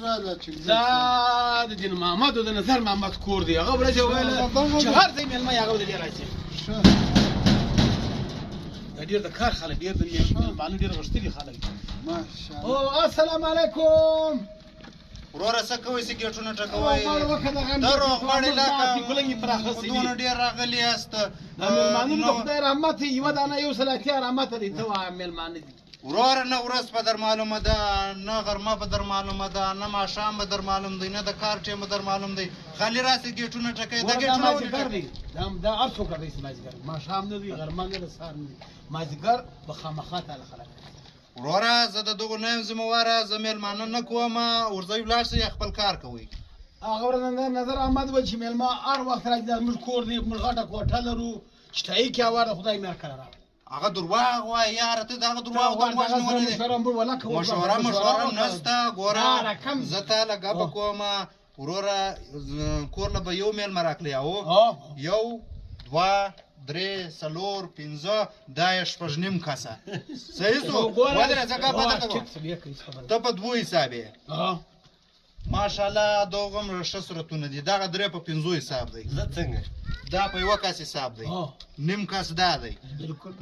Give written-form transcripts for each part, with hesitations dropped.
راله چې دا د دین محمد او د نظر محمد کور دی. هغه ورځ یې ویله چې هر ځای مېلمه یې هغه ورځ راځي. ښه. دا ډېر د کار خلک، ډېر د مېلمانه، ډېر غښتلي خلک دي. ماشاءالله. او السلام علیکم. وروره، څه کوئ چې ګېټونه ټکوئ؟ روغبړ وکړه د غم. د روغبړ علاقه کلنګې پراخه سي. دونه ډېر راغلي یاست. دا مېلمانه د خدای رحمت دی، یوه دانه یو سل 80 رحمت دی. ته وایه مېلمانه دي. وروره، نه ورځ په در معلومه ده، نه غرمه په در معلومه ده، نه ماښام به در معلوم دی، نه د کار ټیم به در معلوم دی. خالي راسئ، ګېټونه ټکوئ. دا دا ګېټونه ولې مازدیګر ټکوئ؟ دی. دا هر څوک راځي مازدیګر، ماښام نه دی، غرمه نه ده، سهار نه دی، مازدیګر به خامخا تاله خلک راځي. وروره، زه د دغو نه یم ذمه واره، زه مېلمانه نه کوم. ورځئ، ولاړ شئ یا خپل کار کوئ. هغه ورځ نظر احمد ویل چې مېلمه هر وخت راځي، دا زموږ کور دی، موږ غټه کوټه لرو، چټایي کې اواره خدای مې هر کله راوړي. هغه درواغ وایي یاره، ته د هغه درواغ ته غوږ نیولی دی. مشوره مشوره نسته. ګوره، زه تا له ګپه کوم وروره، کور له به یو مېلمه راکړې او یو، دوه، درې، څلور، پنځه، دا یې شپږ نیم کسه صحیح سو. ودرې، زه ګپه درته کوم. ته په دوو حساب یې. ماشاءالله، دغه هم ښه صورتونه دي. دغه درې په پنځو حساب دی. زه څنګه؟ دا په یوه کس حساب دی، نیم کس دا دی.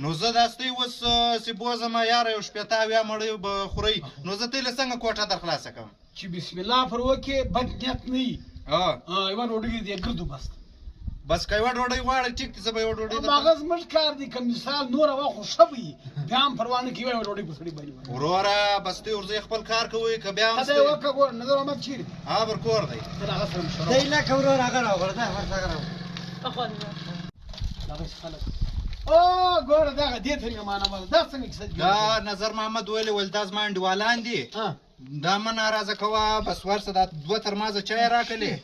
نو زه دا ستۍ اوس چې بوځم یاره، یو 60 70 مړۍ به خورئ، نو زه تی له څنګه کوټه در خلاصه کړم؟ چې بسم الله پر وکې، بد نیت نه وي. یوه ډوډۍ دې ګردو بس. بس که یوه ډوډۍ غواړې، ټیک دی، زه به یوه ډوډۍ درته هغه زموږ کار دی. که مثال نوره وه خو ښه به وي، بیا هم پروا نه کوي، یوه ډوډۍ په سړي باندې وایي. وروره، بس تی ورځئ، خپل کار کوئ، که بیا هم ته یې وکړه. ګوره، نظر احمد چېرې دی؟ ها، پر کور دی. ته له هغه سره مشوره. دی لکه ورور هغه راوغوړه، دا ورته هغه راوغوړه. دغه خلک او ګوره، دغه دې ته مې معنا وه، دا څنګه کیسه جوړه؟ دا نظر محمد ویلي ول، دا زما انډیوالان دي. دا مه ناراضه کوه. بس ورسه، دا دوه ترمازه چای راکړې.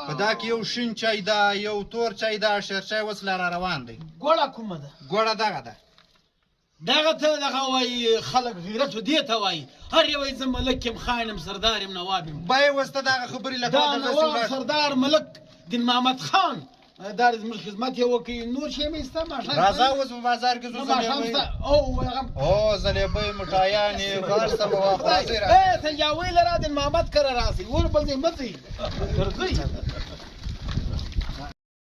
په دا کې یو شین چای ده، یو تور چای ده، شیر چای اوس لا را روان دی. ګوړه کومه ده؟ ګوړه دغه ده. دغه ته دغه وایي خلک غیرت دې ته وایي. هر یو وایي زه ملک یم، خان یم، سردار یم، نواب یم. بای، اوس ته دغه خبرې لکه دا درته نواب، ولاړ. سردار، ملک دین محمد خان دا زموږ خدمت یې وکړي. نور شی مې ستا ماښام راځه، اوس په بازار کې ځو. ماښام زلیبۍ ستا او هغه او زلیبۍ، مټایانې، هر څه به واخلو. راځئ، راځئ. ای سنجاوی لره دین محمد کره راسي، ور بل ځای مه ځئ، درځئ.